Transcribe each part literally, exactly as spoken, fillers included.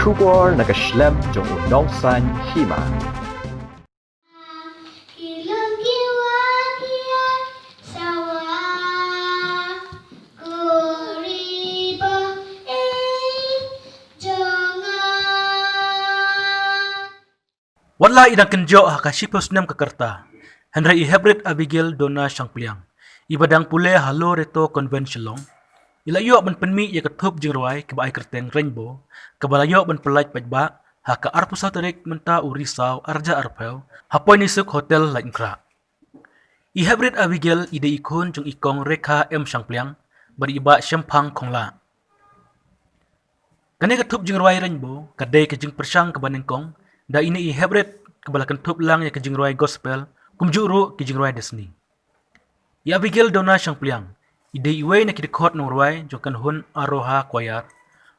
Khubor na ka shlem jong u Nongsaiñ Hima. Wat la i dang kynjoh ha ka shiphew snem ka rta, hynrei i Heprit Abigail Donna Shangpliang, iba dang pule ha Loreto Convent Shillong, i la ïoh ban pynmih ïa ka thup jingrwai kaba ai kyrteng Rainbow, kaba la ïoh ban pyllait paidbah ha ka arphew saw tarik mynta u Risaw arhajar arphew, ha Poinisuk Hotel Laitumkhrah. I Heprit Abigail i dei i khun jong i Kong Rekha M Shangpliang bad i Bah Shemphang Khonglah. Kane ka thup jingrwai Rainbow ka dei ka jingpyrshang kaba nyngkong da ine i Heprit, kaba la kynthup lang ïa ka jingrwai gospel, kumjuh ruh ki jingrwai Disney. I Abigail Donna Shangpliang i dei iwei na ki dkhot nongrwai jong ka kynhun Aroha Choir,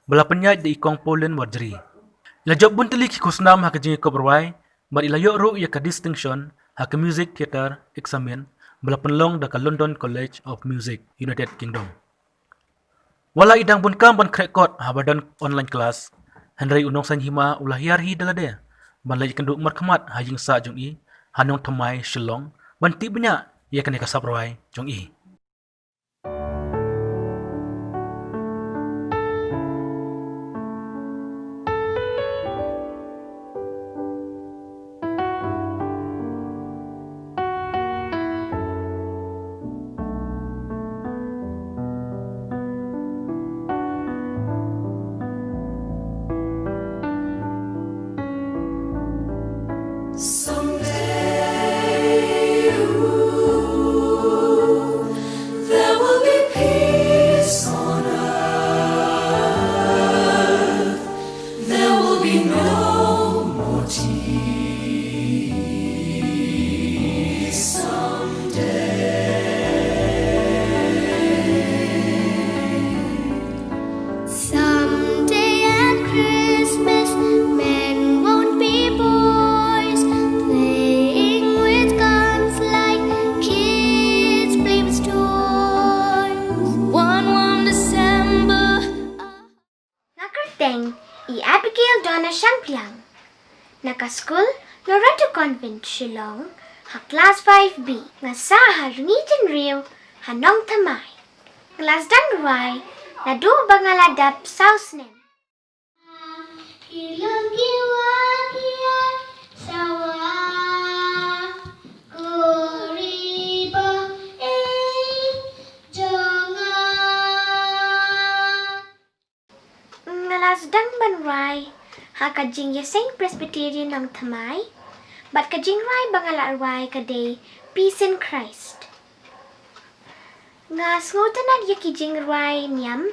ba la pynïaid da i Kong Pauline Warjri. I la jop bun tylli ki khusnam ha ka jingïakob rwai, bad i la ïoh ruh ïa ka distinction ha ka Music Theatre Examen, ba la pynlong da ka London College of Music, United Kingdom. Wat la i dang bun kam ban khreh kot haba don online class, hynrei u Nongsaiñ Hima u la hiar hi da lade ban leit kynduh markhmat ha ïing sah jong i ha Nongthymmai, Shillong, ban tip bniah ïa kane ka sap rwai jong i. Someday, ooh, there will be peace on earth. There will be no more tears someday. Someday at Christmas, men won't be boys, playing with guns like kids play with toys. One warm December. Nga kyrteng i Abigail Donna Shangpliang. Na ka skul Loreto Convent Shillong, ha klas five B. Nga sah ha Rngiew Jynriew ha Nongthymmai. Nga la sdang rwai naduh ba nga la dap saw snem. Nga la sdang ban rwai ha ka Jingïaseng Presbyterian Nongthymmai, bad ka jingrwai ba nga la rwai ka dei Peace in Christ. Nga sngewtynnad ïa ki jingrwai niam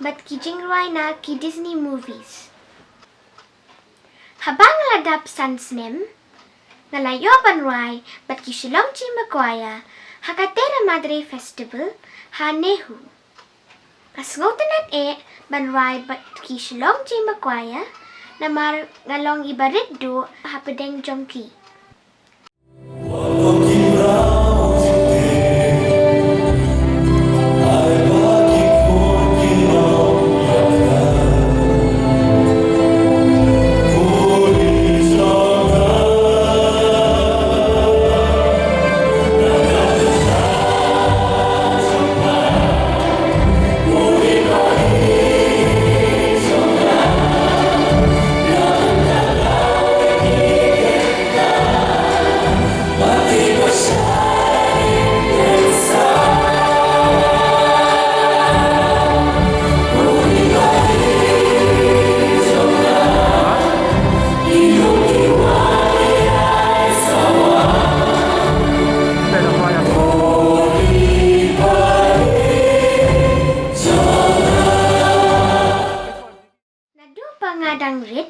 bad ki jingrwai na ki Disney movies. Haba nga la dap san snem, nga la ïoh ban rwai bad ki Shillong Chamber Choir ha ka Terra Madre Festival ha NEHU. Nga sngewtynnad eh ban rwai bad ki Shillong Chamber Choir, namar nga long iba rit duh hapdeng jong ki. Naduh ba nga dang rit,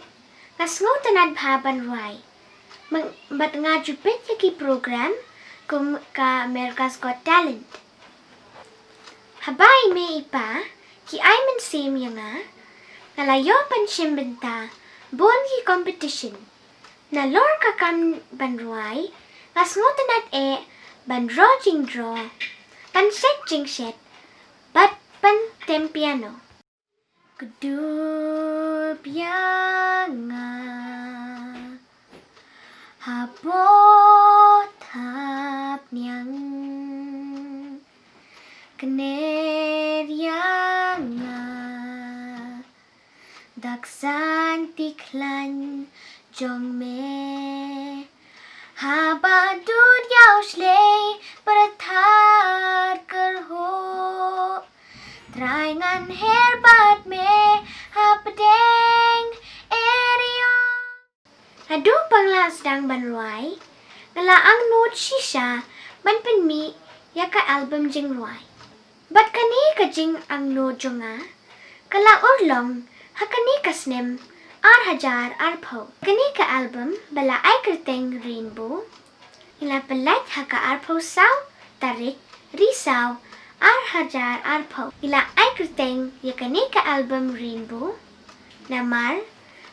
nga sngewtynnad bha ban rwai. Meng-, bad nga ju peit ïa ki program kum ka America's Got Talent. Haba i mei i pa ki ai mynsiem ïa nga, nga la ïoh ban shim bynta bun ki competition. Nalor ka kam ban rwai, nga sngewtynnad eh ban ro jingro, ban shet jingshet, bad ban tem piano. Kdup ïa Bot hap niang kner ïa nga dak san ti khlaiñ jong me. Haba dud ïa u shlei pyrthar kyrhuh, Trai ngan her bad me hapdeng eriong. Haduh ba nga la sdang ban rwai, nga la angnud shisha ban pynmih ïa ka album jingrwai. Bad kane ka jingangnud jong nga ka la urlong ha kane ka snem ar hajar arphew. Kane ka album ba la ai kyrteng Rainbow, ngi la pynlait ha ka arphew saw tarik ri saw ar hajar arphew. Ngi la ai kyrteng ïa kane ka album Rainbow namar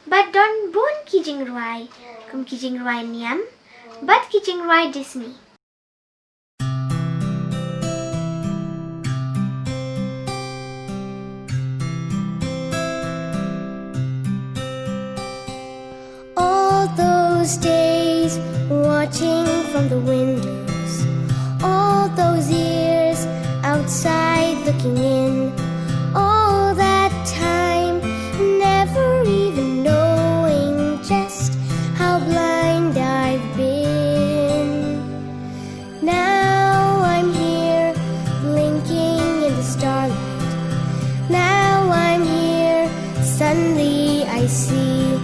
ba don bun ki jingrwai, kum ki jingrwai niam bad ki jingrwai Disney. All those days watching from the windows, all those years outside looking in, all that time never even knowing just how blind I've been. Now I'm here, blinking in the starlight. Now I'm here, suddenly I see.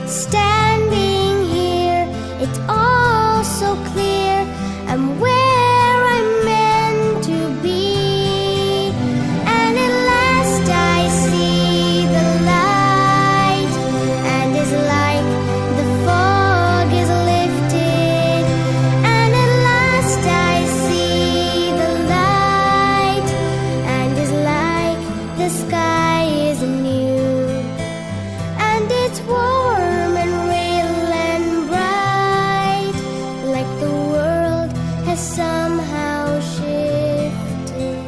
Standing here, it's all so clear. I'm where I'm meant to be. And at last I see the light, and it's like the fog is lifted. And at last I see the light, and it's like the sky is new. And it's warm and real and bright, like the world has somehow shifted.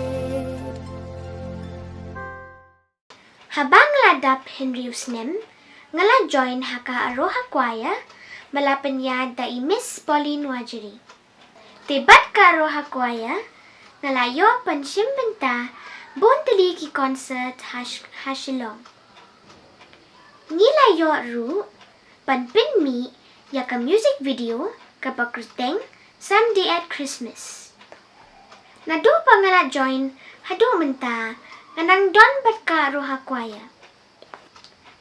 Haba nga la dap hynriew snem, nga la join ha ka Aroha Choir ba la pynïaid da i Miss Pauline Wajri. Te bad ka Aroha Choir nga la ïoh ban shim bynta bun tylli ki concert ha Sh-, ha Shillong. Ngi la ïoh ruh ban pynmih ïa ka music video kaba kyrteng Someday at Christmas. Naduh ba nga la join haduh mynta nga nang don bad ka Aroha Choir.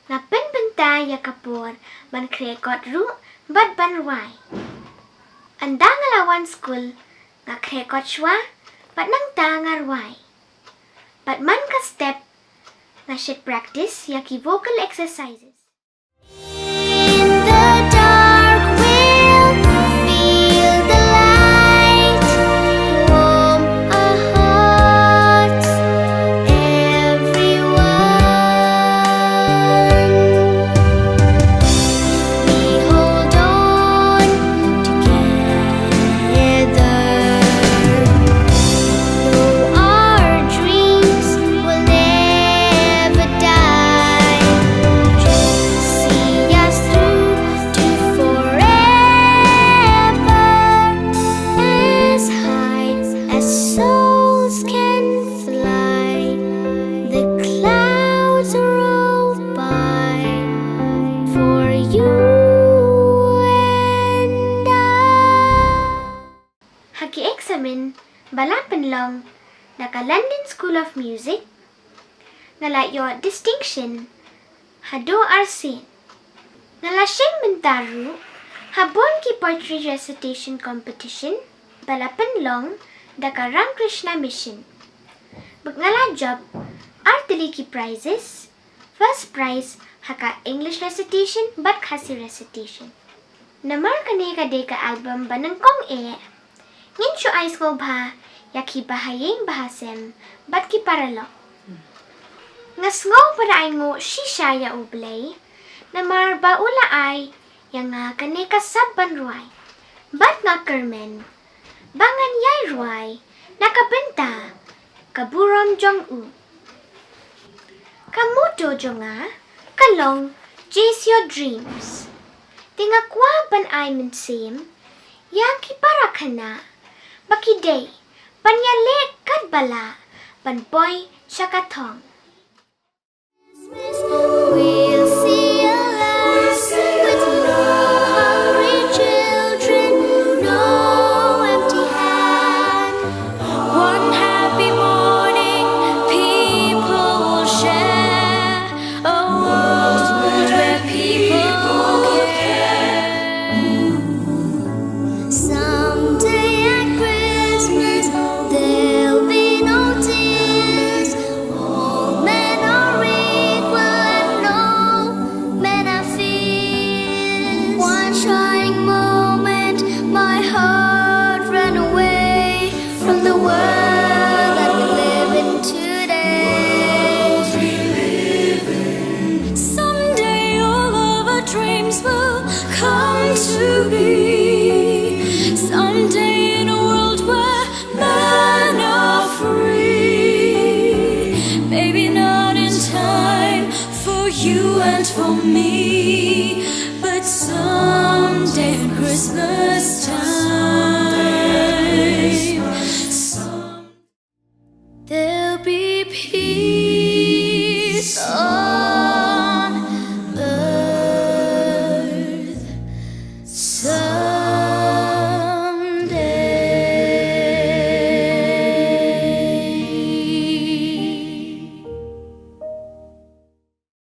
Nga pynbynta ïa ka por ban khreh kot ruh bad ban rwai. Ynda nga la wan skul nga khreh kot shuwa bad nangta nga rwai. Bad man ka step nga shait practice ïa ki vocal exercises. In the dark we'll feel the light, warm our hearts, everyone. We hold on together. Though our dreams will never die, see us through to forever. As high as souls can fly, the clouds roll by for you and I. Ha ki eksamin ba la pynlong da ka London School of Music, nga la ïoh distinction haduh arsien. Nga la shim bynta ruh ha bun ki poetry recitation competition ba la pynlong da ka Ramakrishna Mission. Bad nga la jop ar tylli ki prizes, first prize ha ka English recitation bad Khasi recitation. Namar kane ka dei ka album ba nyngkong eh, ngin shu ai sngewbha ïa ki bahaïing bahasem bad ki paralok. Nga sngew ba da ainguh shisha ïa U Blei namar ba u la ai ïa nga kane ka sap ban rwai. Bad nga kyrmen ba ngan ïai rwai na ka bynta ka burom jong u. Ka motto jong nga ka long Chase Your Dreams. Te nga kwah ban ai mynsiem Ïa ki para khynnah ba ki dei ban ïaleh katba lah ban poi sha ka thong. We'll see a land with no hungry children, no empty hand. One happy morning, people will share a world where people care. Someday at Christmas, there'll be no tears. All men are equal and no men are fierce. One trying moment, my heart ran away from the world that we live in today. Someday all of our dreams will come to be. Someday in a world where men are free. Maybe not in time for you and for me, but someday in Christmas time.